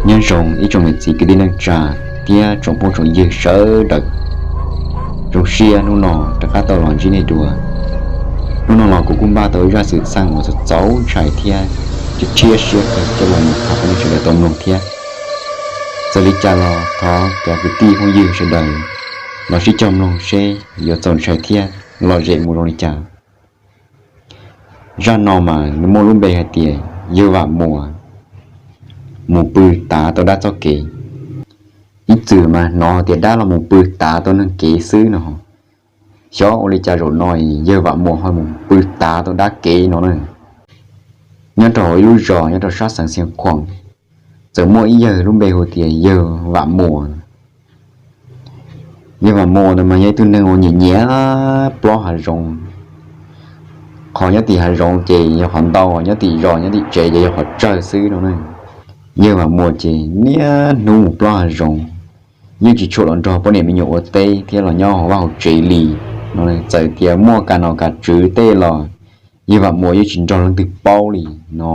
Nyob zoo ib tsoom niam txiv kwv tij neej tsa thiab tsoom phooj tsoom ywg sawv daws. Zoo siab hnub no rov qab tau los ntsib nej dua. Hnub no los kuv kuj npaj tau ib zaj xwm txheej uas txaus ntshai thiab rhiab siab kawg coj los mus tham rau nej sawv daws tau mloog thiab. Txawm li cas los thov cov kwv tij phooj ywg sawv daws los sib cog mloog seb yuav txaus ntshai thiab lom zem mus zoo li cas. Zaj no mas nws muaj lub npe hais tias yawg Vam Muas mus pw tav tau dab txoj kev. Ib txwm mas hnov tias dab los mus pw tav tau neeg kev xwb no, xyov ua li cas zaum no yawg Vam Muas ho mus pw tav tau dab kev no na. Nyob rau hauv ib lub zos nyob rau sab xeev Xiav Khuam, txawm muaj ib yawg lub npe hu tias yawg Vam Muas. Yawg Vam Muas ntawd mas yog ib tug neeg uas nyiam nyiam plob hav zoov. Qhov nyob tim hav zoov ces yog qhov ntau, nyob tim zos nyob tim tsev ces yog qhov tsawg xwb no na. Yawg Vam Muas ces niaj hnub mus plob hav zoov, yeej tsis tshua los nrog poj niam me nyuam ua teb thiab los nyob hauv vaj hauv tsev li no. Txawm tias muaj kas nom kas tswv tej los yawg Vam Muas yeej tsis nrog leej twg paub li no.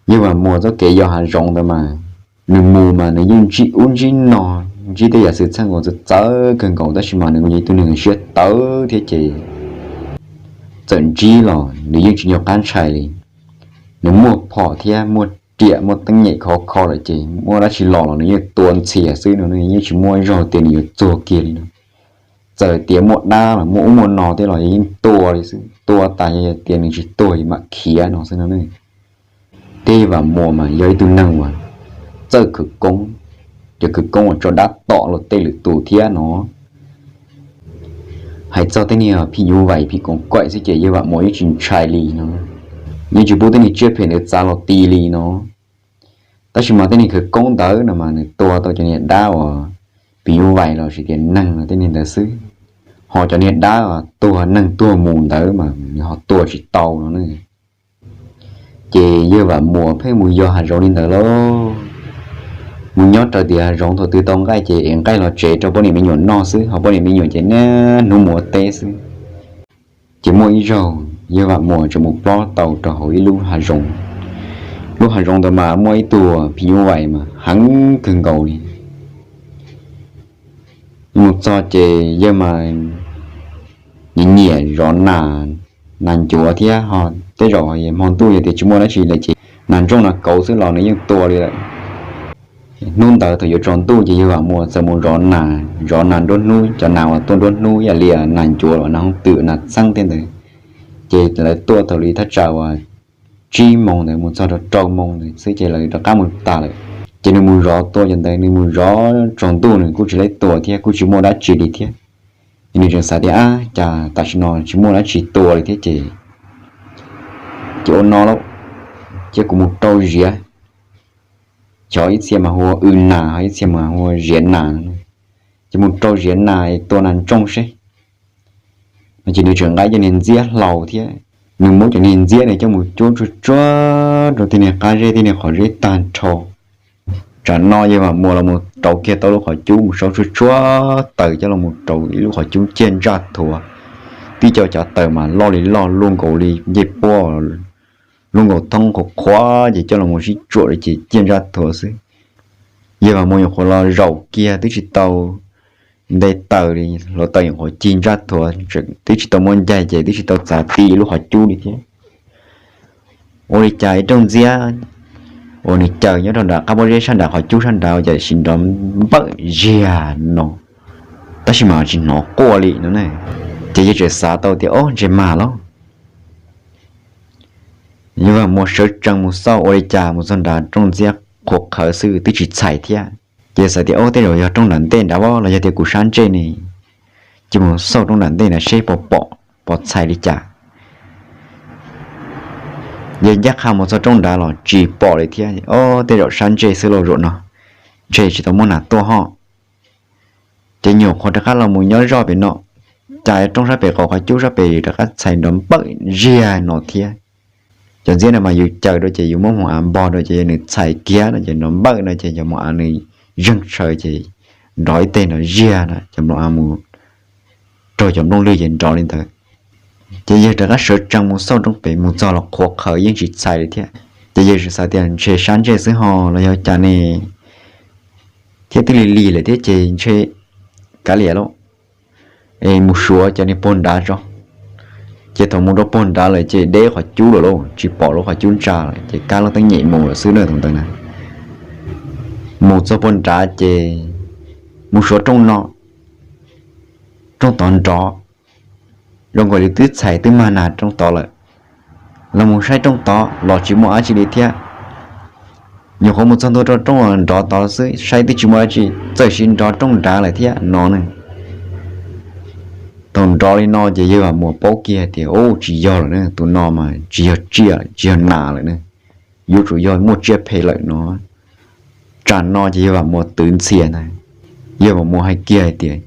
Yawg Vam Muas txoj kev yos hav zoov ntawd mas, nws mus mas nws yeej ntsib ub ntsib no, ntsib tej yam xwm txheej uas txawv txawv kawg nkaus, tab sis mas nws kuj yog ib tug neeg siab tawv thiab ces txawm ntsib los nws yeej tsis nco qab ntshai li. Nws muaj phom thiab muaj riam muaj teeb nyem khov kho lawm ces muaj dab tsi los los nws yeej tua ntxhias xwb no, nws yeej tsis muaj zog tias nws yuav txuag kiag li no. Txawm tias muaj dab los muaj ub muaj no tej los yeej tua li xwb, tua tas yog tias nws tsis tuag mam khiav no xwb no. Thiab yawg Vam Muas mas yog ib tug neeg uas txawj khawv koob, cov khawv koob uas tso dab tom luag tej lwm tus thiab no. Hais txog tej niag phim nyuj vais phim koom kaim xwb ces yawg Vam Muas yeej tsis ntshai li no, yeej tsis pub tej niag tsiaj phem ntawd txav los ti li no. Tab sis mas tej niag khawv koob ntawd no mas nws tua tau cov niag dab uas phim nyuj vais los sis tias neeg los tej niag ntawd xwb, ho cov niag dab uas tuag neeg tuag mus ntawd mas nws ho tua tsis tau no ne. Ces yawg Vam Muas pheej mus yos hav zoov li ntawd lauj, mus nyob raws tim hav zoov, thaum twg tau nqaij ces ev nqaij los tsev rau poj niam me nyuam noj xwb, ho poj niam me nyuam ces niaj hnub mus ua teb xwb. Ces muaj ib zaug yawg Vam Muas tseem mus plob tau rau hauv ib lub hav zoov. Lub hav zoov ntawd mas muaj ib tug phim nyuj vais mas heev kawg nkaus li. Mus txog ces yawg mas nyiam nyiam zov nas, nas ncuav thiab ho tej zaum hmo ntuj yog tias tsis muaj dab tsi lawm ces nas ntsooj nas kauv xwb los nws yeej tua li lawm. Hnub ntawd thaum yuav tsaus ntuj ces yawg Vam Muas txawm mus zov nas, zov nas nruab hnub, cov nas uas tuaj nruab hnub ib yam li nas ncuav los nas hooj twm nas txheeb tej ntawd. Ces lawv tuaj thaum li thaj tsam uas tsib moos ntawd mus txog rau rau moos ntawd xwb ces lawv rov qab mus tas lawm. Ces nws mus zov tua cov ntawd, nws mus zov tsaus ntuj nws kuj tsis laib tua thiab kuj tsis muaj dab tsi li thiab. Ces nws tseem xav tias, ab, cas tam sim no tsis muaj dab tsi tua li thiab ces ces ua no lauj, ces kuv mus rau ziav, xyov ib txhia mas hu ua w nas ho ib txhia mas hu ua ziav nas. Ces mus rau ziav nas tua nas ntsooj seb no. Ces nws tseem nqa cov niag ntxiab hlau thiab, nws muab cov niag ntxiab nws coj mus cuab tsuag tsuag rau tej niag qab zeb tej niag qhov zeb tag nrho. Tsam no yawg Vam Muas los mus rauv kiag tau lub qhov cub mus sau tsuag tsuag taws coj los mus rau ib lub qhov cub ciaj ntsaj thuav. Tib co cov taws mas loj li loj, luaj nkaus li ncej puab, luaj nkaus thoob qhuav qhuav ces coj los mus sib tsuam ces ciaj ntsaj thuav xwb. Yawg Vam Muas nyuam qhuav los zaum kiag twb tsis tau nte taws li, hluav taws nyuam qhuav cig ntsaj thuav, twb tsis tau muab ncaig ces twb tsis tau txav ti lub qhov cub li thiab. Ua li cas ib rooj ntxiab uas nws caws nyob rau nram qab pob zeb sab nrad qhov cub sab nrad ua cas sim nrov npawm ziag no, tab sis mas tsis hnov quaj li no ne. Ces yawg tseem xav tau tias, ob, ntshe mag lauj. Yawg Vam Muas sawv tsees mus xauj ua li cas mus txog nrad rooj ntxiab qhuav qhawv xwb twb tsis txhais thiab. Ces xav tias, ob, tej zaum yog rooj nram ntej nrad los yog tias kuv sab ntsej ne. Ces mus xauj rooj nram ntej nrad seb puas pom, puas txhais li cas. Yawg ncaj qha mus txog rooj nrad los tsis pom li thiab, ob, tej zaum sab ntsej xwb lauj zaum no, ntshe tsis tau muaj nas tuaj ho. Ces nyuam qhuav rov qab los mus nyob zoj pem no, cas rooj sab pem qaum qhov cub sab pem rov qab txhais nrov npawm ziag no thiab. Cov ntxiab no mas yus caws rau ces yus muab mos av npog rau ces yog nws txhais kiag no ces nrov npawm no ces cov mos av nws zeeg tshaw ces nrov ib teg nrov ziag no ces mos av mus raug cov nplooj lwg ces nrov li ntawd. Ces yawg rov qab sawv tsees mus xauj rooj pem mus txog los qhuav qhawv yeej tsis txhais li thiab. Ces yawg tseem xav tias ntshe sab ntsej xwb ho los yog cas ne, thiab twb lig lig lawm thiab ces ntshe kav liam lauj, es mus suav cov niag pog nrad tso. Ces thaum mus rau pog nrad lawm ces deb qhov cub lawm lauj, tsis pom lub qhov cub ntsa lawm ces kab lub teeb nyem mus lawm xwb na thaum ntawd na. Mus txog pog nrad ces mus suav rooj no, rooj tod nrov, zoo nkaus li twb txhais twb mag nas rooj tod lawm. Los mus saib rooj tod los tsis muaj dab tsi li thiab. Nyuam qhuav mus txog ntua rau rooj nrov tod xwb saib twb tsis muaj dab tsi, txawm sim nrov rooj nrad lawm thiab no ne. Thaum nrov li no ces yawg Vam Muas paub kiag hais tias, u, tsis yog lawm ne, tus no mas tsis yog tsiaj tsis yog nas lawm ne, yuav tsum yog muaj tsiaj phem lawm no. Tsam no ces yawg Vam Muas twv ntxhias ntag. Yawg Vam Muas hais kiag hais tias,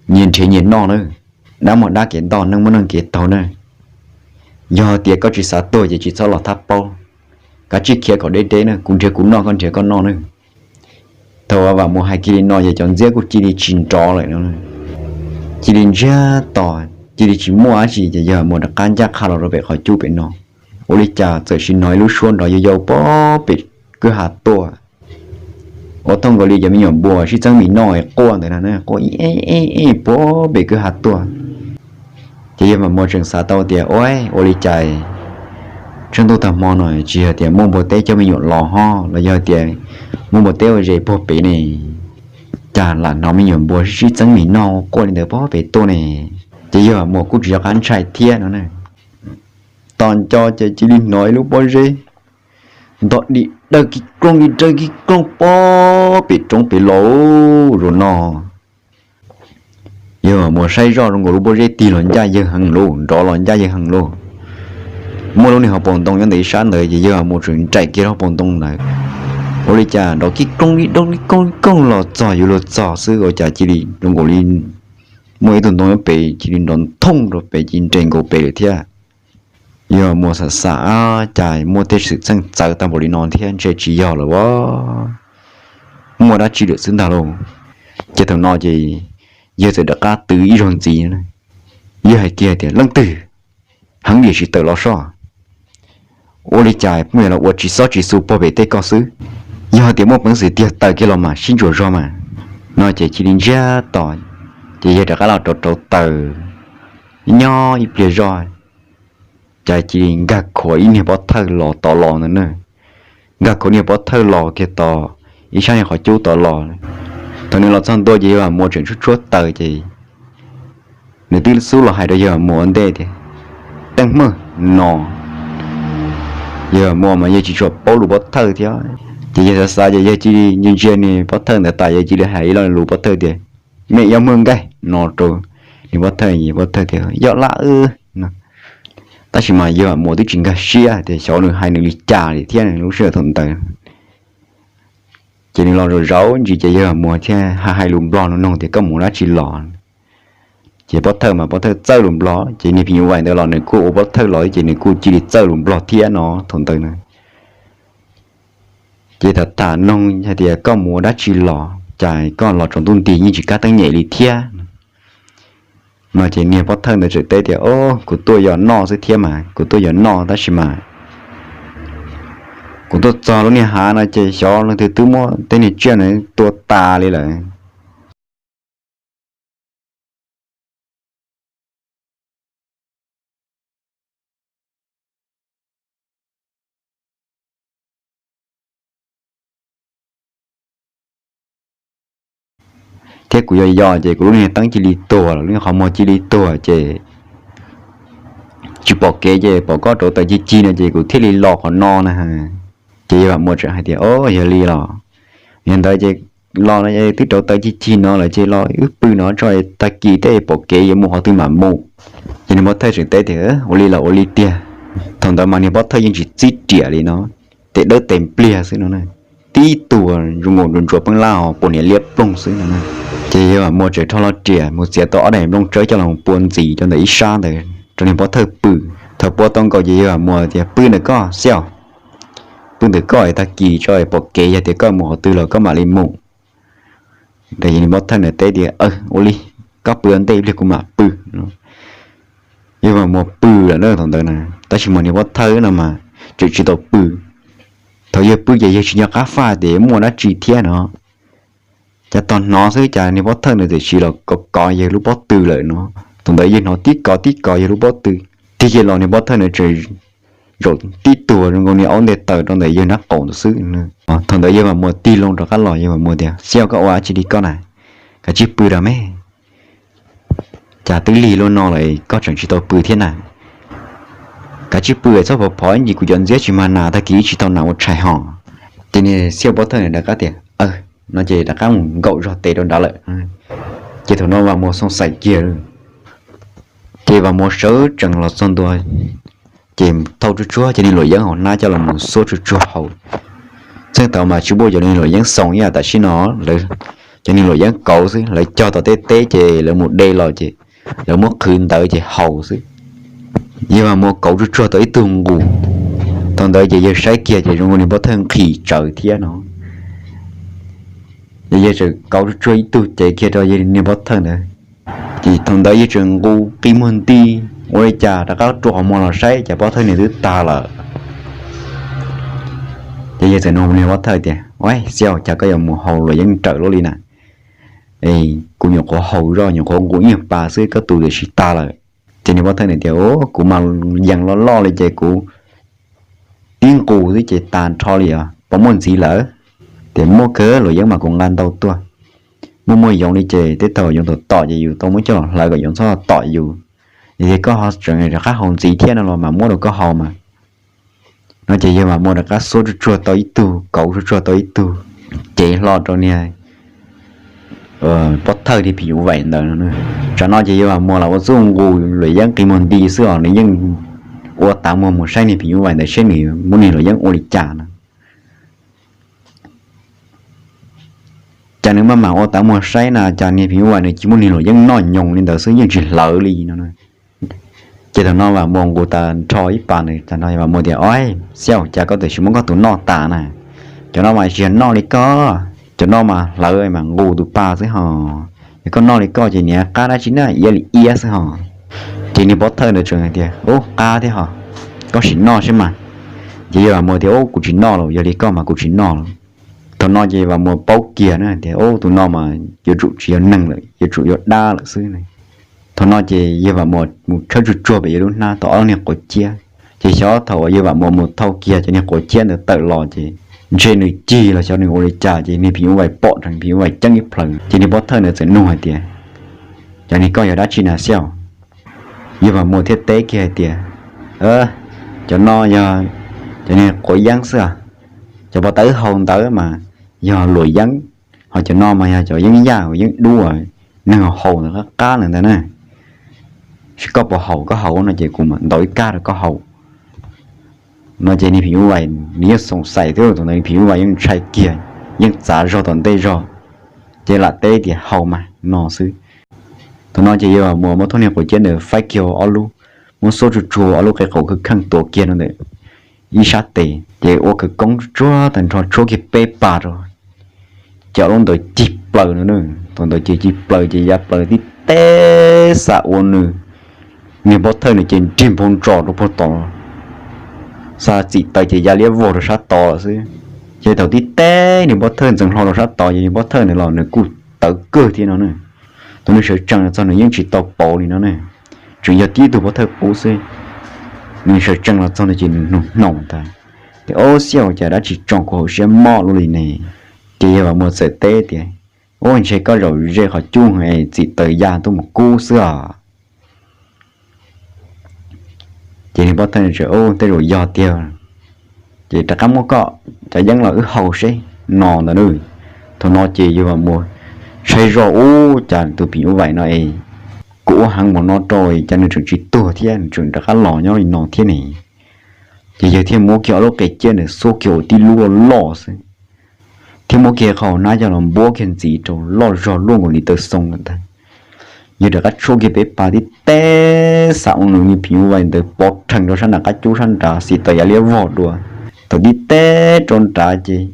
nyias nrhiav nyias noj na, dab muaj dab kev ntoj, neeg muaj neeg kev taug na. Yog tias koj tsis xav tuag ces tsis txhob los thab plaub, kav tsij khiav kom deb deb na, kuv nrhiav kuv noj, koj nrhiav koj noj na. Thaum Vam Muas hais kiag li no ces cov ntxiab kuj cia li tsis nrov lawm no, cia li ntsiag to, cia li tsis muaj dab tsi ces yawg Vam Muas rov qab ncaj qha los rau pem qhov cub pem no. Ua li cas txawm sim hnov ib lub suab nrov yau yau puag pem kwj ha tuaj, ua thooj nkaus li cov me nyuam npua sib txeeb mis noj quaj ntawd no, quaj ib ib ib puag pem kwj ha tuaj. Ces yawg Vam Muas tseem xav tau tias, ua, ua li cas tsheej ntuj tag hmo no tsis yog tias muaj npua teb coj me nyuam los ho los yog tias muaj npua teb ua zes puag pem ne, cas lam hnov me nyuam npua sib txeeb mis noj quaj li ntawd puag pem tuaj ne. Ces yawg Vam Muas kuj tsis nco qab ntshai thiab no na. Tos nco ces cia li hnov ib lub pob zeb ntog dim dawg kig klooj dim dawg kig klooj puag pem roob pem los zaum no. Yawg Vam Muas saib zoj zoo nkaus lub pob zeb tig los ncaj yawg heev lauj, nrov los ncaj yawg heev lauj. Muaj lub niag hauv paus ntoo nyob ntawm ib sab ntawd ces yawg Vam Muas tseem nraim kiag hauv paus ntoo ntawd. Ua li cas nrov kig klooj ib doob ib kooj ib kooj los txog yuav luag txog xwb ua cas cia li zoo nkaus li muaj ib tug ntoo nyob pem cia li nrov nthooj rau pem cia li nres nkaus pem lawm thiab. Yawg Vam Muas xav xav, cas muaj tej xwm txheej txawv tag npaum li no thiab, ntshe tsis yog lawm as, muaj dab tsi lawm xwb ntag lauj. Ces thaum no ces yawg txawm rov qab twv ib zaug ntxiv, yawg hais kiag tias, leej twg heev diam tsis tawm los soj, ua li cas pheej los ua tsis xob tsis xu puag pem tej ko xwb. Yog tias muaj peev xwm tiag tawm kiag los mas sib ntsuas zog mas. No ces cia li ntsiag to, ces yawg rov qab los rauv rauv taws nyob ib pliag zoj, cas cia li nkag khuav ib niag pob thawj los tod los ntag na. Nkag khuav niag pob thawj los kiag tod, ib sab niag qhov cub tod los. Thaum nws los txog ntua ces yawg Vam Muas tseem tshuab tshuab taws ces nws twb xub los hais rau yawg Vam Muas ua ntej tias, teej hmawj no. Yawg Vam Muas mas yawg tsis tshua paub lus pob thawj thiab ces yawg xav xav ces yawg cia li ntsia ntsia niag pob thawj ntawd tas yawg cia li hais ib lo lus pob thawj tias, me yob hmawj nkaij no rau niag pob thawj, pob thawj tias, yog lawm no. Tab sis mas yawg Vam Muas twb tsis nkag siab tias xyov nws hais nws li cas li thiab lub sij hawm thaum ntawd. Ces nws los zaum zaum ntsis ces yawg Vam Muas thiaj hais hais lus Nplog no nug tias, koj mus dab tsi los? Ces pob thawj mas pob thawj txawj lus Nplog ces niag phim nyuj vais ntawd los nws kuj ua pob thawj los ces nws kuj cia li txawj lus Nplog thiab no thaum ntawd na. Ces tham tham noog hais tias, koj mus ua dab tsi los cas koj los tsaus ntuj nti yeej tsis kab teeb nyem li thiab? No ces niag pob thawj ntawd tseem teb tias, o, kuv tuaj yos noj xwb thiab mas, kuv tuaj yos noj tab sis mas kuv tuaj txog lub niag hav no ces xyov leej twg twb muab tej niag tsiaj no tua tas li lawm. Thiab kuv yos yos ces kuv lub niag teeb cia li tuag lawm, lub niag qhov muag cia li tuag ces tsis pom kev ces pom koj rauv taws cig cig no ces kuv thiaj li los qhov no na. Ces yawg Vam Muas tseem hais tias, o, yog li los, yog ntawd ces los no twb rauv taws cig cig no lawm ces los wb pw no tso, tag kis tej pom kev yuav mus qhov twg mam mus. Ces niag pob thawj tseem teb tias, ua li los ua li tiag. Thaum ntawd mas niag pob thawj yeej tsis txib riam li no, tes dawb tes npliag xwb no, tib tug zoo nkaus ntsuas ntsuas peeb lab os, pua niam liab ploog xwb no. Ces yawg Vam Muas tseem rho hlo riam mus txiav tau ob daim nplooj tsawb coj los pua ntxiv rau ntawm ib sab ntawd rau niag pob thawj pw. Thaum pua tau nkaus ces yawg Vam Muas tias, pw ntawm koj xwb os, pw ntawm koj es tag kis tso pom kev yog tias koj mus qhov twg los koj mam li mus. Ces niag pob thawj ntawd teb tias, ua li, koj pw ua ntej ib pliag kuv mam pw. Yawg Vam Muas pw lawm na thaum ntawd na, tab sis mas niag pob thawj no mas tseem tsis tau pw. Thaum yawg pw ces yawg tsis nco qab faj tias muaj dab tsi thiab no, cas tog hnov xwb cas niag pov thawj ntawd txawm sim los kov kov yawg lub pob tw lawm no. Thaum ntawd yawg hnov tib kov tib kov yawg lub pob tw, tig kiag los niag pov thawj ntawd tseem zaum tib tuag zoo nkaus niag aub nte taws rau ntawm yawg nrab qaum ntawd xwb. Thaum ntawd yawg Vam Muas tig loo rov qab los, yawg Vam Muas tias, Xiab, koj ua dab tsi li koj na? Kav tsij pw rau me. Cas twb lig luaj no lawm koj tseem tsis tau pw thiab na? Kav tsij pw, txhob phov phov ib ntsis kuv cov ntxiab tsis mag nas, tag kis ib tsis tau nas ua tshais hos. Ces niag Xiab pov thawj rov qab tias, Aw, no ces rov qab mus nkaum zog tes rau nrad lawm. Ces thaum no Vam Muas xoom xaim kiag, ces Vam Muas sawv tsees los txog ntua, ces thau tsuag tsuag cov niag luam yeeb hauv hnab coj los mus xuab tsuag tsuag haus. Txheej thaud mas tsis muaj cov niag luam yeeb xoos ib yam tam sim no, lawv cov niag luam yeeb kauv xwb, lawv cog tom tej teb ces lawv mus de los ces lawv muab qhwv ntawd ces haus xwb. Yawg Vam Muas kauv tsuag tsuag tau ib tug nqus, thaum ntawd ces yawg saib kiag ces zoo nkaus niag pov thawj nqhis tsawv thiab no. Ces yawg tseem kauv tsuag tsuag ib tug cev kiag rau niag pov thawj ntawd. Ces thaum ntawd yawg tseem nqus qi muag nti, ua li cas rov qab rua qhov muag los saib cas pov thawj niag twb tag lawm. Ces yawg txawm nug niag pov thawj tias, Ua, Xiab, cas koj yuav mus haus luam yeeb nrawm luaj li na? Kuv nyuam qhuav haus zoj, nyuam qhuav nqus ib nyuag pas xwb koj tus twb tsis tag lawm. Ces niag pov thawj ntawd tias, Kuv mas yees loj loj li ces kuv tib nqus xwb ces tas nrho li os, puas muaj ntxiv lawm? Tias, Muaj kawg, luam yeeb mas kuv nqa ntau tuaj. Muaj muaj yoov li ces tej thaum yoov tom tom ces yus tau muab coj los hlawv kom yoov txhob tom yus. Yog tias koj ho tseem rov qab haus ntxiv thiab no los mas muab rau koj haus mas. No ces yawg Vam Muas rov qab xuab tsuag tsuag tau ib tug, kauv tsuag tsuag tau ib tug, cev hlo rau niag pov thawj niag phim nyuj vais ntawd no. Tsam no ces yawg Vam Muas los ua txuj nqus luam yeeb qi muag nti xwb os, nws yeej ua tav muag mus saib niag phim nyuj vais ntawd seb nws muaj niag luam yeeb ua li cas no. Cas nws maj mam ua tav muag saib na cas niag phim nyuj vais nws cia muaj niag luam yeeb noj nyoos li ntawd xwb, yeej tsis hlawv li no. Ces thaum no Vam Muas nqus tas nrho ib pas nws, thaum no Vam Muas tias, Ua, Xiab, cas koj twb tsis muab koj tus noj tas na? Cov no mas tsis yog noj li koj, cov no mas hlawv mas nqus tus pas xwb hos. Yog koj noj li koj ces niam qab dab tsi na, iab li iab xwb hos. Ces niag pov thawj ntawd tseem hais tias, Ub, qab thiab hos, koj sim noj seb mas. Ces yawg Vam Muas tias, Ub, kuv tsis noj lawm, yog li koj mas kuv tsis noj lawm. Thaum no ces Vam Muas paub kiag na tias, Ub, tus no mas yuav tsum tsis yog neeg lawm, yuav tsum yog dab lawm xwb. Thaum no ces yawg Vam Muas mus tshawb tsuag tsuag pem yawg lub hnab tau ob niag quav ciab. Ces xyov thaum uas yawg Vam Muas mus thau kiag cov niag quav ciab ntawd tawm los ces ntshe nws cig los xyov nws ua li cas ces niag phim nyuj vais pom, phim nyuj vais ceeb ib plhaws. Ces niag pov thawj ntawd txawm nug hais tias, Cov niag koj yog dab tsi na Xiab? Yawg Vam Muas thiaj teb kiag hais tias, Cov no yog cov niag quav yeeb xwb. Cov pov thawj haus ntawd mas yog luam yeeb, ho cov no mas yog cov yeeb yaj uas yeeb dub, neeg haus ntawd qab qab lawm ntawd na. Seb koj puas haus, koj haus no ces kuv mam ntaus ib kab rau koj haus. No ces niag phim nyuj vais nws yeej xoom xaim thiab, thaum ntawd niag phim nyuj vais yeej ntshai kiag, yeej txav zog tom ntej zog, ces lam teb tias, Haus mas, no xwb. Thaum no ces yawg Vam Muas muab thauj niag quav ciab ntawd faib kiag ob lub, muab xuab tsuag tsuag ob lub qe qaum kheej kheej tuav kiag rau ntawm ib sab tes, ces ua khawv koob tsuag tsuag tag nrho tshuab kiag peb pas rau, ces ob lub ntawd cig plaws no. Thaum ntawd ces cig plaws ces ya plaws tib teb xam ua nws, niag pov thawj nws ces nrig nphau ntsos rau puag tod, xa txim taws ces ya liab vog rau sab tod lawm xwb. Ces thaum tib teb niag pov thawj ntxeev hlo rau sab tod ces niag pov thawj ntawd los nws kuj tawv kawg thiab no na. Thaum nws sawv tsees los txog nws yeej tsis tau pauv li no ne, tseem yog tib tug pov thawj qub xwb. Nws sawv tsees los txog ntawd ces nws hnoos hnoos tas, tias, Ob, Xiab, ua cas dab tsi tso kuv hauv siab mob luaj li ne? Ces yawg Vam Muas txawm teb tias, Ub, ntshe koj zaum ze qhov cub es txim taws ya tuaj mus kub xwb os. Ces niag pov thawj tseem, Ub, tej zaum yog tiag, ces rov qab muab koj cov yeeb los wb haus seb, no ntawd na. Thaum no ces yawg Vam Muas saib zoj, Ub, cas tus phim nyuj vais no es kuj ua heev npaum no rau cas nws tseem tsis tuag thiab nws tseem rov qab los nyob li no thiab ne. Ces yawg thiaj muab kiag ob lub qe ciab ntawd xuab kiag ua tib lub loj loj xwb, thiab muab kiag qhov hnab coj los npuab kiag ntxiv rau loj zog luaj nkaus li taw xoo lawm ntag. Yawg rov qab tshuab kiag peb pas tib teb xam ua nws niag phim nyuj vais ntawd pov rhees rau sab nram qab cub sab nrad, txim taws ya liab vog dua. Thaum tib teb rau nrad ces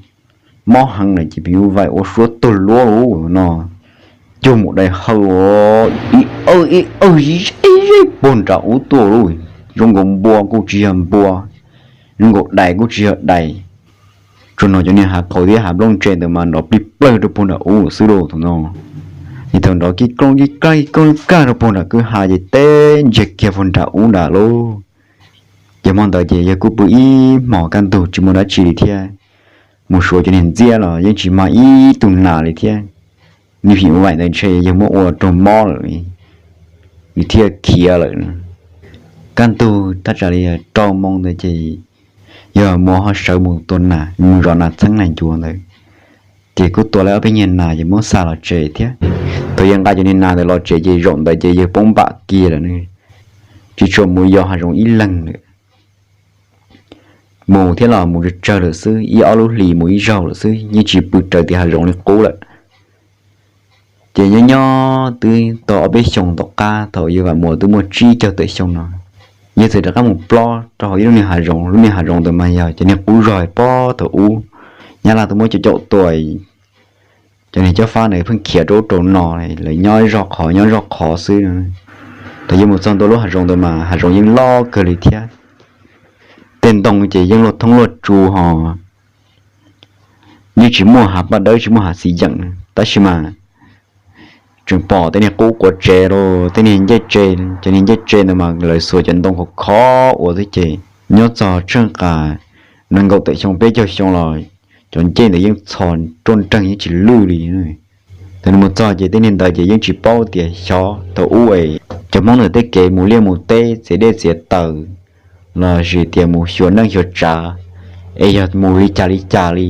mob heev lawm ces phim nyuj vais ua suab tuag luab lawm no, cuag mus dai hawm ib awj ib awj zeb zeb puag nram ub tuaj lauj, zoo nkaus npua kuj tsis yog npua, Zoo nkaus dais kuj tsis yog dais, tsuas hnov cov niag hav qhauv thiab hav nplooj ntse ntawd mas nrov plig plawg rau puag nram ub xwb lauj thaum no. Ces thaum nrov kib kooj kib kaj kib kooj kib kaj rau puag nram kwj ha ces teb ntsiag kiag puag nram ub nram lauj. Ces hmo ntawd ces yawg kuj pw ib hmos kaj ntug tsis muaj dab tsi li thiab. Mus suav cov niag ntxiab los yeej tsis mag ib tug nas li thiab. Niag phim nyuj vais ntawd ntshe yawg muab ua raug mob lawm li thiaj khiav lawm. Kaj ntug thaj tsam li rau moo ntawd ces yawg Muas ho sawv mus tua nas, mus zov nas txheeb nas ncuav ntawd. Ces kuj tua tau ob peb nyuag nas ces muab xa los tsev thiab. Thaum yawg nqa cov niag nas ntawd los tsev ces zaum ntawd ces yawg poob npam kiag lawm, tsis tshua mus yos hav zoov ib leeg lawm. Mus thiab los mus tsawg tsawg lawm xwb, ib ob lub hlis mus ib zaug lawm xwb, yeej tsis pw raws tim hav zoov li qub lawm. Ces nyob nyob twb tau ob peb xyoos tom qab thaum yawg Vam Muas twb muaj tsib caug tawm xyoo no, yawg txawm rov qab mus plob rau hauv ib lub niag hav zoov. Lub niag hav zoov ntawd mas yog cov niag qub zog pob thaum ub Nyab Laj twb muab caum caum tua, cov niag cob fab ntawd pheej khiav rau ub rau no, lawv nyob zoj qhov nyob zoj qhov xwb. Thaum yawg mus txog ntua lub hav zoov ntawd mas hav zoov yeej loj kawg li thiab. Tej ntoo ces yeej luaj thoob luaj tsu ho yeej tsis muaj hav paj dawb tsis muaj hav xiv yeem, tab sis mas tseem pom tej niag qub quav tsev los tej niag ncej tse, cov niag ncej tse ntawd mas lawv xuas cov ntoo khov khov ua xwb ces nyob txog tsheej qas nees nkaum tawm xyoo peb caug xyoo los cov ncej ntawd yeej txhos ruaj nreeg yeej tsis lwj li. Thaum nws mus txog ces tej niag ntawd ces yeej tsis paub tias xyov thaum ub es cov Hmoob ntawd tej kev mus liaj mus teb txiav dej txiav taws los sis tias mus xyuas neej xyuas tsav es yog mus li cas li cas li.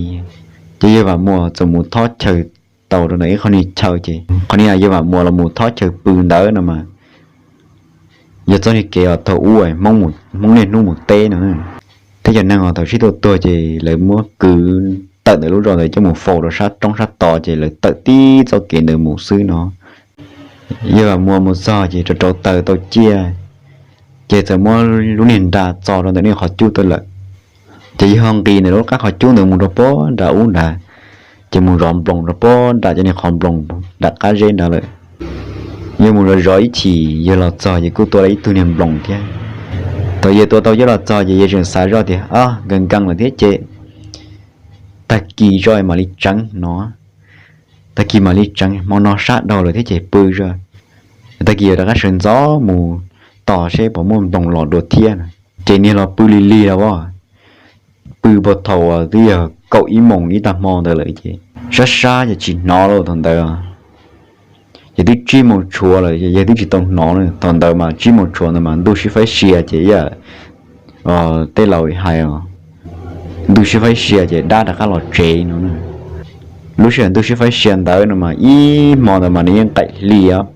Ces yawg Vam Muas txawm mus thob chaw tau rau ntawm ib qho niag chaw ces qhov niag yawg Vam Muas los mus thob chaw pw ntawd no mas yog txoj niag kev uas thaum ub Hmoob niaj hnub mus teb no thiab cov neeg uas thaum sib tuaj tuag ces lawv muab kwv tawm ntawm lub zos ntawd coj mus faus rau sab roob sab tod ces lawv tawm tib txoj kev ntawd mus xwb no. Yawg Vam Muas mus txog ces rau rau taws tau ciaj, ces txawm muab lub niag nra txo rau ntawm niag qhov cub tawm lawm. Ces yawg ho nqis ntawm lub qab qhov cub ntawd mus rau puag nram ub nrad, ces mus zov nploos rau puag nram cov niag qhov nploos nram qab zeb nrad lawm. Yawg mus zov zov ib chim yawg los txog ces kuj tua tau ib tug niag nploos thiab. Thaum yawg tua tau coj los txog ces yawg tseem xav zoj tias, Ab, nkees nkees lawm thiab ces tag kis tso mam li tseev no, tag kis mam li tseev, hmo no sab dhau lawm thiab ces pw tso, tag kis yuav rov qab sawv ntxov mus tos seb puas muaj nploos los dua thiab no. Ces niag los pw lig lig los as, pw puag thaum uas twb yog kaum ib moos ib tag hmo ntawd lawm ces sab sab ces tsis hnov lawm thaum ntawd. Ces twb tsib moos tshuav lawm ces yawg twb tsis tau hnov na. Thaum ntawd mas tsib moos tshuav ntawd mas ntuj sib faib sia ces yam tej laus hais os, ntuj sib faib sia ces dab rov qab los tsev no. Lub sij hawm ntuj sib faib sia ntawd no mas ib hmo ntawd mas nws yeej qaim hli os,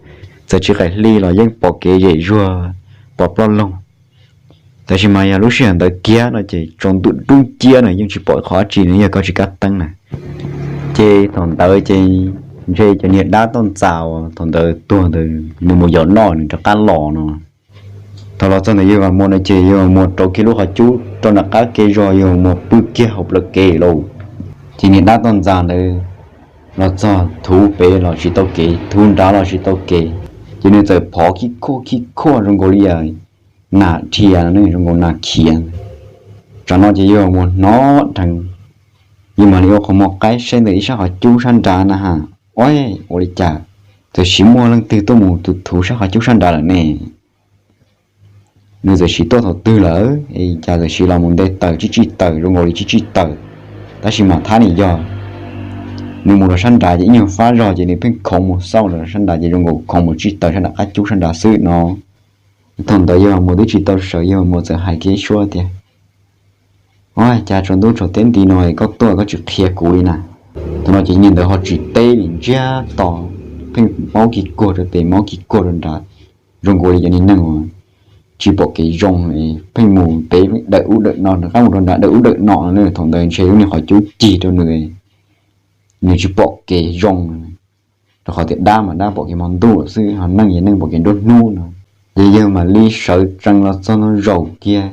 txawm tsis qaim hli los yeej pom kev zem zuag, pom ploj loog. Tab sis mas yog lub sij hawm ntawd kiag no ces tsaus ntuj dub nciab no yeej tsis pom qhov dab tsi no yog koj tsis kab teeb na. Ces thaum ntawd ces ntshe cov niag dab toj ntxas uas thaum ntawd tuag ntawd nws mus yos noj nws rov qab los no. Thaum los txog ntawm yawg Vam Muas no ces yawg Vam Muas rauv kiag lub qhov cub rau nram qab kev zog, yawg Vam Muas pw kiag hauv plawv kev lauj. Ces niag dab toj ntxas ntawd los txog thuv pem los tsis tau kev, thuv nrad los tsis tau kev, ces nws txawm phov khib khuaj khib khuaj zoo nkaus li nas dhia, zoo nkaus nas khiav. Tsam no ces yawg Vam Muas hnov dheev, yawg mam li ua qhov muag qaib saib ntawm ib sab qhov cub sab nrad na has, ua li cas txawm sis muaj leej twg tuaj mus tus thuv sab qhov cub sab nrad lawm ne? Nws txawm sis tuaj thaum twg lawm es cas txawm sis los mus nte taws tsij tsij taws zoo nkaus li tsij tsij taws, tab sis mas thab nim yog nws mus rau sab nrad ces ib nyuag fab zog ces nws pheej khoov mus xauj rau sab nrad ces zoo nkaus khoov mus tsij taws sab nram qab cub sab nrad xwb no. Thaum ntawd yawg Vam Muas twb tsis tau sawv, yawg Vam Muas txawm hais kiag suab tias, Ua cas tsaus ntuj tsaus teb nti no koj tuaj koj tsis qhia kuv li na? Thaum no ces niag ntawd ho tsis teb li, ntsiag to, pheej maub kis kuag rau pem maub kis kuag rau nrad, zoo nkaus li cov niag neeg uas tsis pom kev zoo, pheej mus pem dawm ub dawm no rov qab mus rau nrad dawm ub dawm no no. Thaum ntawd ntshe lub niag qhov cub cig rau nws, nws tsis pom kev zoo, rau qhov tias dab mas dab pom kev hmo ntuj xwb, ho neeg ces neeg pom kev nruab hnub no. Ces yawg mam li sawv tsees los txog ntua zaum kiag,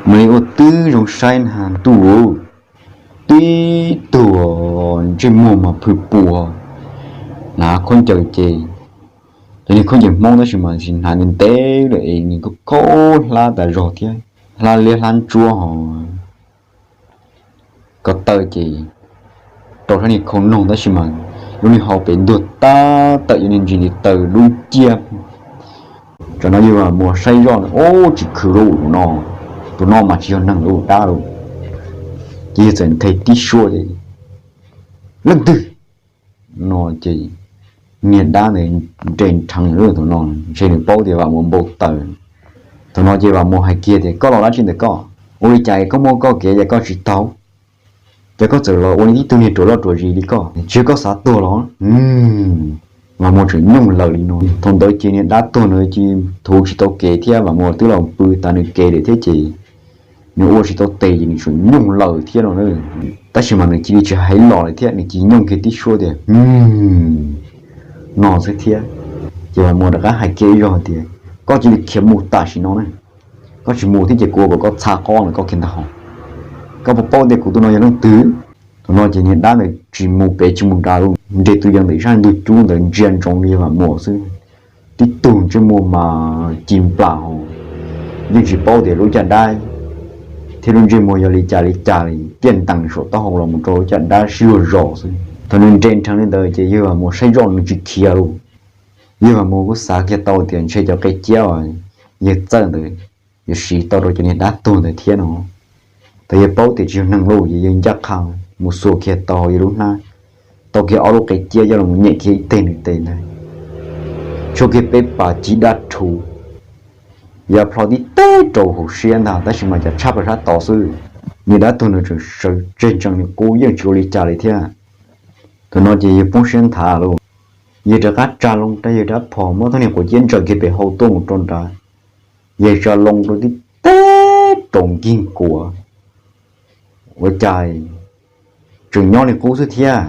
mam li ua tib zoo saib na has ntuj, tib tug ntsej muag mas phwj pua, hnav khaub ncaws ces, cov niag khaub ncaws Hmoob tab sis mas tsis hnav ntev ntev lawm es nws kuj khaub hlab tas zog thiab, hlab liab hlab ntsuab hos taw ces rau sab niag khau noog tab sis mas lub niag hau pem ntuag tab tom yuav niag ntsis ntiv taw dub nciab. Tam no Yawg Vam Muas saib zoj, ub, tsis khwv lauj, tus no, tus no mas tsis yog neeg lauj, dab lauj. Ces yawg txawm nthe tib suab tias, leej twg no ces niag dab ntawd nres nrheev lawm, thaum no ntshe nws paub tias Vam Muas npau taws. Thaum no ces Vam Muas hais kiag tias, koj los dab tsi ntawm koj? Ua li cas koj muaj koj kev ces koj tsis tau, ces koj txawm los ua li tib tug niag ruam loj ruam zis li koj, tsis yog koj xav tuag los? Vam Muas tseem nyooj lawm li no. Thaum ntawd ces niag dab tuag ntawd ces thuv tsis tau kev thiab, Vam Muas twb los pw tas nws kev lawm thiab ces nws ua tsis tau tes ces nws tseem nyooj lawm thiab no. Tab sis mas nws cia li tsis hais los lawm thiab, nws cia li nyooj kiag tib suab tias, no xwb thiab. Ces Vam Muas rov qab hais kiag ib zaug tias, koj cia li khiav mus tam sim no na, koj tsis mus thiab ces kuv ua kom koj txha qob ntawm koj kiag ntag hos. Koj puas paub tias kuv tus no yog leej twg? Thaum no ces niag dab ntawd tsis mus pem tsis mus nram li, nres tus yawg ntawm sab ntug cub ntawd ntsia ntsoov Yawg Vam Muas xwb. Tib tug ntsej muag mas ci nplas hos, yeej tsis paub tias lub caj dab thiab lub ntsej muag yog li cas li cas li, tiaj ntees saum taub hau los mus rau lub caj dab sib luag zos xwb. Thaum nws nres nrheev li ntawd ces Yawg Vam Muas saib zoj nws tsis khiav lauj. Yawg Vam Muas kuj xav kiag tau tias ntshe cov qe ciab uas yawg txawj ntawd yuav siv tau rau cov niag dab tuag ntawd thiab no. Thaum yawg paub tias tsis yog neeg lauj ces yawg ncaj qha mus xuas kiag tau hauv yawg lub hnab, tau kiag ob lub qe ciab coj los nyem kiag ib teg nws tes ntag, tshuab kiag peb pas cig dab rhuv, ya plho tib teg rau hauv siab ntag, tab sis mas cas tshab plaws sab tod xwb. Niag dab tuag ntawd tseem sawv tseg ntsees nws qub yeej tsis ua li cas li thiab. Thaum no ces yawg poob siab nthav lauj, yawg rov qab tsa loo rau yawg rab phom muab tau niag quav ciab ntsaws kiag pem hau tuaj mus rau nrad. Yawg tsa loo rau tib teg rau nkig kuav, ua cas tseem nyob li qub xwb thiab.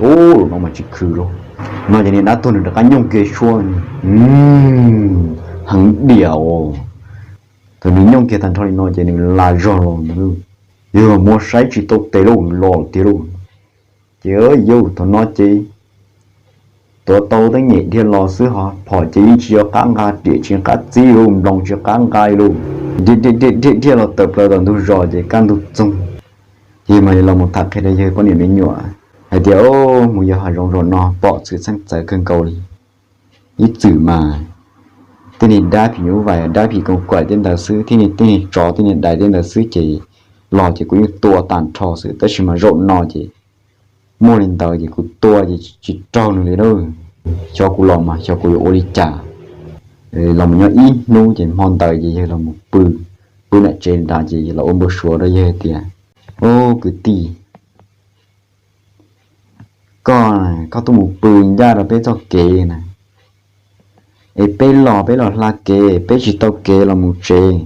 Ub, no mas tsis khwv lauj. No ces niag dab tuag nws rov qab nyooj kiag suab, heev diam os. Thaum nws nyooj kiag tag nrho li no ces nws lag zog los ntag. Yawg Vam Muas saib tsis tau tes lauj, nws los tiag lauj. Ces yawg thaum no ces tuav tau teeb nyem dhia los xwb hos phom ces yeej tsis yog qab nqa, riam tsis qab txib lauj, nploos tsis qab nqa li lauj. Dhia dhia dhia los tawm plaws tom ntug zos ces kaj ntug txoog, ces mam li los mus tham qhia rau yawg poj niam me nyuam hais tias, mus yos hav zoov zaum no pom txwm txheej txawv kawg nkaus li. Ib txwm mas tej niag dab phim nyuj vais, dab phim koos kaim tej ntawd xwb, thiab niag tej niag tsov tej niag dais tej ntawd xwb ces los ces kuv yeej tua tag nrho xwb, tab sis mas zaum no ces muaj li ntawd ces kuv tua ces tsis raug nws li lauj. Xyov kuv los mas xyov kuv yuav ua li cas. Los mus nyob ib hnub ces hmo ntawd ces yawg los mus pw, pw nram tsev nrad ces los ua npau suav rau yawg tias, ub, kwv tij, koj, koj tuaj mus pw ncaj rau peb txoj kev na, es peb los peb los hla kev, peb tsis tau kev los mus tsev,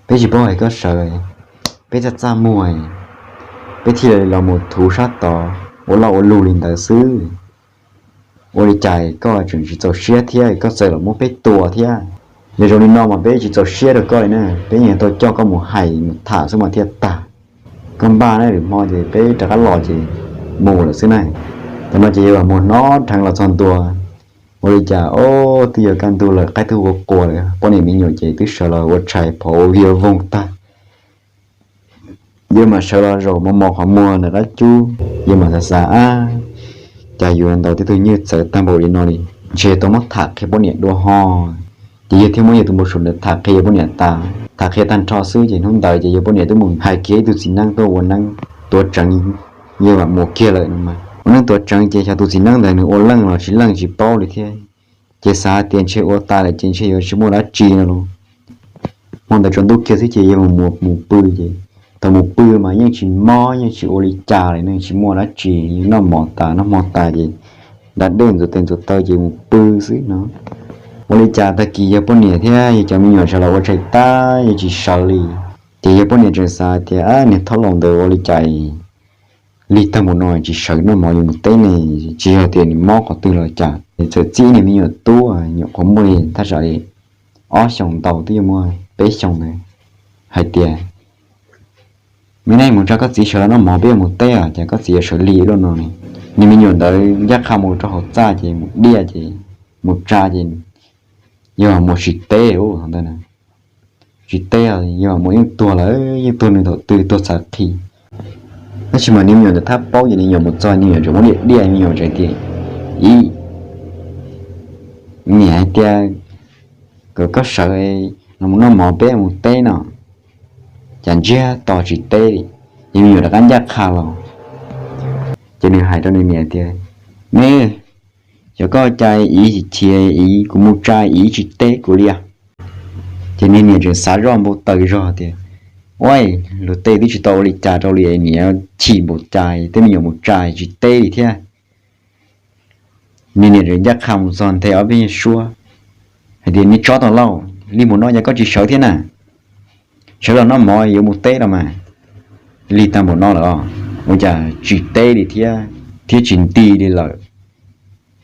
peb tsis paub hais koj sawv, peb txaj txaj muag, peb thiaj li los mus thuv sab tod ua loj ua lug li ntawd xwb. Ua li cas koj tseem tsis txaus siab thiab koj txawm los muab peb tua thiab? Yog zoo li no mas peb tsis txaus siab rau koj li na, peb yeej tau coj koj mus hais mus tham xwb mas thiaj tag. Koj npaj na, lwm hmo ces peb rov qab los ces mus lawm xwb na. Thaum no ces yawg Vam Muas hnov dheev los txog ntua, ua li cas ob twb yuav kaj ntug lawm, qaib twb ua qua lawm, poj niam me nyuam ces twb sawv los ua tshais phov ua vij ua voog tag. Yawg mam sawv los zaum mos mos qhov muag ntawm qab cub, yawg mam xav xav, ab, cas yuav ntaus tej tug nywj txawv tag npaum li no li, ntshe tau muab tham qhia poj niam dua ho. Ces yawg thiaj muab yawg tus npau suav ntawd tham qhia yawg poj niam tas. Tham qhia tag nrho xwb ces hnub ntawd ces yawg poj niam twb mus hais kiag ib tug txiv neeb tuaj ua neeb tuav tseev yawg Vam Muas kiag lawm no mas. Ua neeb tuav tseev ces xyov tus txiv neeb ntawd nws ua leej los tsis leej tsis paub li thiab. Ces xav hais tias ntshe ua tas lawm ces ntshe yuav tsis muaj dab tsi no los. Hmo ntawd tsaus ntuj kiag xwb ces yawg Vam Muas mus pw ces, thaum mus pw mas yeej tsis mob yeej tsis ua li cas li, yeej tsis muaj dab tsi, noj mov tas noj hmo tas ces da dej ntxuav tes ntxuav taw ces mus pw xwb no. Ua li cas tag kis yawg poj niam thiab yawg cov me nyuam sawv los ua tshais tag yawg tsis sawv li. Ces yawg poj niam tseem xav tias, ab, niag thaub laus ntawd ua li cas lig tag npaum no tsis sawv noj mov yuav mus teb ne, tsis yog tias nws mob qhov twg los cas. Txawm txib niag me nyuam tub nyuam qhuav muaj li thaj tsam li ob xyoos ntau twb yuav muaj peb xyoos ntawd, hais tias, me neej mus tsa koj txiv sawv los noj mov peb yuav mus teb os, cas koj txiv yuav sawv lig ib lo no ne. Niag me nyuam ntawd ncaj qha mus rau hauv txaj ces mus diaj ces mus tsa ces yawg Vam Muas tsis teb ntawd, tsis teb, yawg Vam Muas yeej tuag lawm, yeej tuag nws thaum twg tuag txhav qhi. Tab sis mas nws me nyuam ntawd thab paub ces nws me nyuam mus txog nws me nyuam tseem muab niam diaj, nws me nyuam tseem tias, Ib, niam hais tias kom koj sawv los mus noj mov peb mus teb no, cas ntsiag to tsis teb li. Ces me nyuam rov qab ncaj qha los, ces nws hais rau nws niam tias, Me, xyov koj ua cas ib chim chim ib kuv mus tsa ib tsis teb kuv li os. Ces nws niam tseem xav zoj npau taws zog tias, Ua, luag tej twb tsis tau ua li cas rau li niam chim npaum cas tej me nyuam mus tsa tsis teb li thiab. Nws niam tseem ncaj qha mus txog nthe ob peb nyuag suab hais tias, Niag tsov tom lauj, lig npaum no cas koj tsis sawv thiab na? Sawv los noj mov yuav mus teb los mas. Lig tag npaum no lawm os, ua cas tsis teb li thiab, thiab tsis nti li lawm.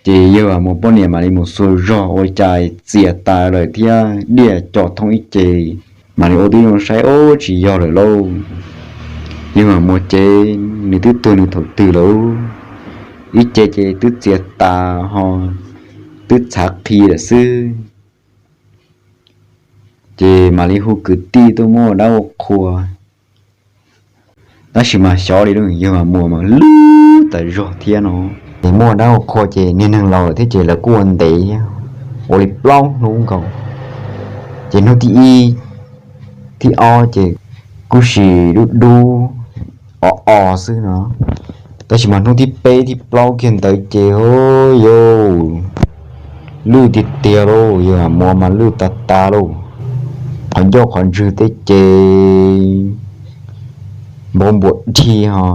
Ces yawg Vam Muas poj niam mam li mus xuas zog ua cas txias tas lawm thiab diaj co thoob ib ce, mam li ua tib zoo saib, Ub, tsis yog lawm lauj. Yawg Vam Muas ces nws twb tuag nws thaum twg lawm, ib ce ces twb txias tas ho twb txhav qhi lawm xwb. Ces mam li hu kwv tij tuaj muab ua dab ua qhua. Tab sis mas xyov li lauj, yawg Vam Muas mas lwj tas zog thiab no. Ces muab ua dab ua qhua ces niag neeg laus lawm thiab ces lawv kuj ua ntev, ua li plaub hnub nkaus. Ces hnub thib ib, thib ob ces kuj sim dub dub, o o xwb no. Tab sis mas hnub thib peb thib plaub kiag ntawd ces, hu, yawg lwj tiag tiag lauj, yawg Vam Muas mas lwj tas tas lauj. Qhov ncauj qhov ntswg tej ces npau npuas dhi ho,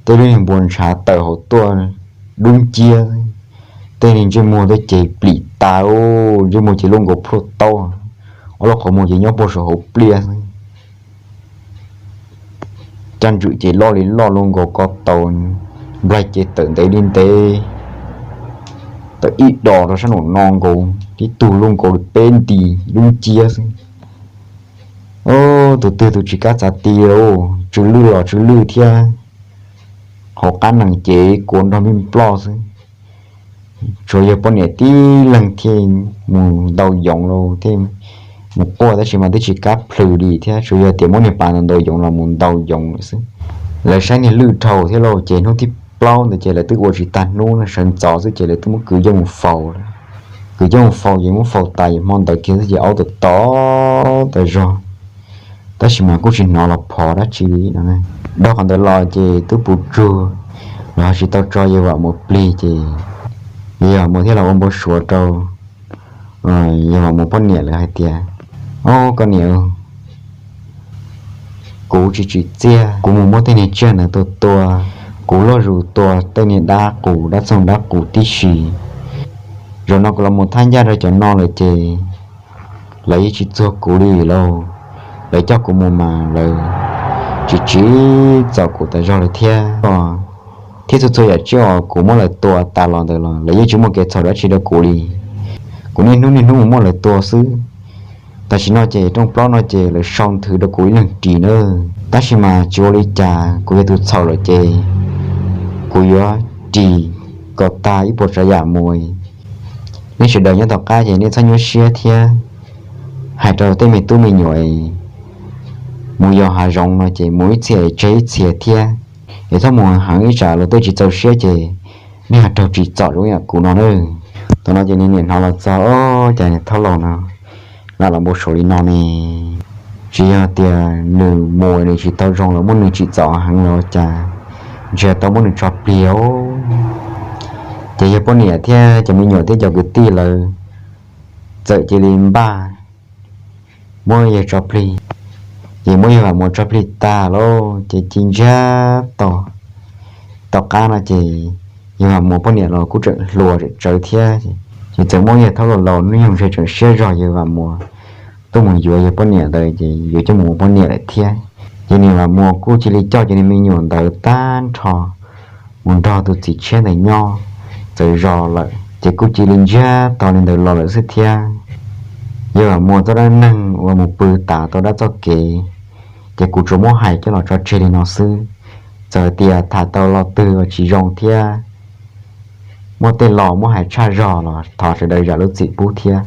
tej lub niag npua ntshav tawm hauv tuaj dub nciab, tej niag ntsej muag tej ces plim tas, ntsej muag ces luaj nkaus plhuaj taub, ob lub qhov muag ces nyob puag saum hauv pliaj xwb. Caj ntswm ces loj li loj luaj nkaus ko taus, nplaig ces tawm ntev li ntev, tawm ib dos rau sab nraum no nkaus, tib tug luaj nkaus li peb nti, dub nciab xwb. Ub, tus twg tus tsis kab txav ti lauj, tsw lwj los tsw lwj thiab, hauv qab nees ces kuav nrog mij ploj xwb. Tsuas yog poj niam tib leeg thiaj mus ntaus yoov los thiaj mus quaj, tab sis mas twb tsis kab plhws li thiab, tsuas yog tias muab niag pas ntaus ntaus yoov los mus ntaus yoov lawm xwb. Lawv saib niag lwj dhau thiab lauj, ces hnub thib plaub ntawd ces lawv twb ua tsis tag hnub no, sawv ntxov xwb ces lawv twb muab kwv coj mus faus lawm. Kwv coj mus faus ces muab faus tas hmo ntawd kiag xwb ces aub tom tom tas zog, tab sis mas kuj tsis hnov los phov dab tsi li no. Dhau qhov ntawd los ces twb puv tsuag, los ho tsis tau tso yawg Vam Muas plig ces yawg Vam Muas thiaj los ua npau suav rau yawg Vam Muas poj niam lawv hais tias, Ob, koj niam, kuv tsis tsim txiaj, kuv mus muab tej niag tsiaj ntawd tua tua, kuv luag zus tua tej niag dab qus dab txoog dab qus tib si. Zaum no kuv los mus thab ncaj rau cov no lawm ces lawv yeej tsis txuag kuv li lauj. Lawv coj kuv mus mas lawv tsis tsim txom kuv tas zog li thiab. Thiab txhua txhua yam tsiaj uas kuv muab lawv tua tas los ntawd los lawv yeej tsis muaj kev txhaum dab tsi rau kuv li. Kuv niaj hnub niaj hnub mus muab lawv tua xwb. Tam sim no ces rooj plaub no ces lawv sau nthwv rau kuv ib leeg ris na. Tab sis mas tsis ua li cas, kuv yog tus txhaum lawm ces kuv yuav ris kom tag ib puas tsav yam mus. Nej sawv daws nyob tom qab ces nej txhob nyuaj siab thiab. Hais rau tej me tub me nyuam mus yos hav zoov no ces mus ib txhia tseg ib txhia thiab, es txhob mus heev ib tsam luag tej tsis txaus siab ces nej ho raug tsim txom zoo yam kuv no na. Thaum no ces nws niam hnov los txog, Ob, cas niag thaub laus no lam los npau suav li no ne? Tsis yog tias nws mus nws tsis tau zoo los muab nws tsim txom heev los cas, ntshe tau muab nws tso plig os. Ces yawg poj niam thiab cov me nyuam thiab cov kwv tij lawv txawm cia li npaj muab yawg tso plig. Ces muab yawg Vam Muas tso plig tag lauj ces ci ntsiag to. Tom qab no ces yawg Vam Muas poj niam los kuj tseem hluas tseem tsawv thiab, ces txawm muaj yawg thaub laus laus hnub nyoog ntshe tseem siab zog yawg Vam Muas tuaj mus yuav yawg poj niam ntawd ces yuav coj mus ua poj niam lawm thiab. Ces niam Vam Muas kuj cia li coj cov niag me nyuam ntawd tag nrho mus nrog tus txiv tshiab ntawd nyob txawv zos lawm, ces kuj cia li ntsiag to li ntawd los lawm xwb thiab. Yawg Vam Muas txoj dab neeg uas mus pw tas tau dab txoj kev, ces kuv tsuas muab hais coj los tso tseg li no xwb. Txawm tias tham tau lo twg uas tsis zoo thiab muaj tej lo muab hais tshaj zog los thov sawv daws zam lub txim pub thiab.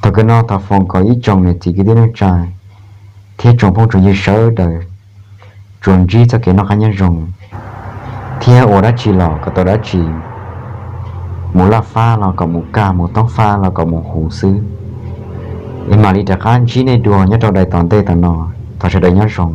Thaum kawg no thov foom kom ib tsoom niam txiv kwv tij neej tsa thiab tsoom phooj tsoom ywg sawv daws tsuas ntsib txoj kev noj qab nyob zoo, thiab ua dab tsi los kom tau dab tsi, mus laj fab los kom mus kaj, mus toob fab los kom mus huv xwb. Es mam li rov qab ntsib nej dua nyob rau daim tom ntej tom no. Thov sawv daws nyob zoo.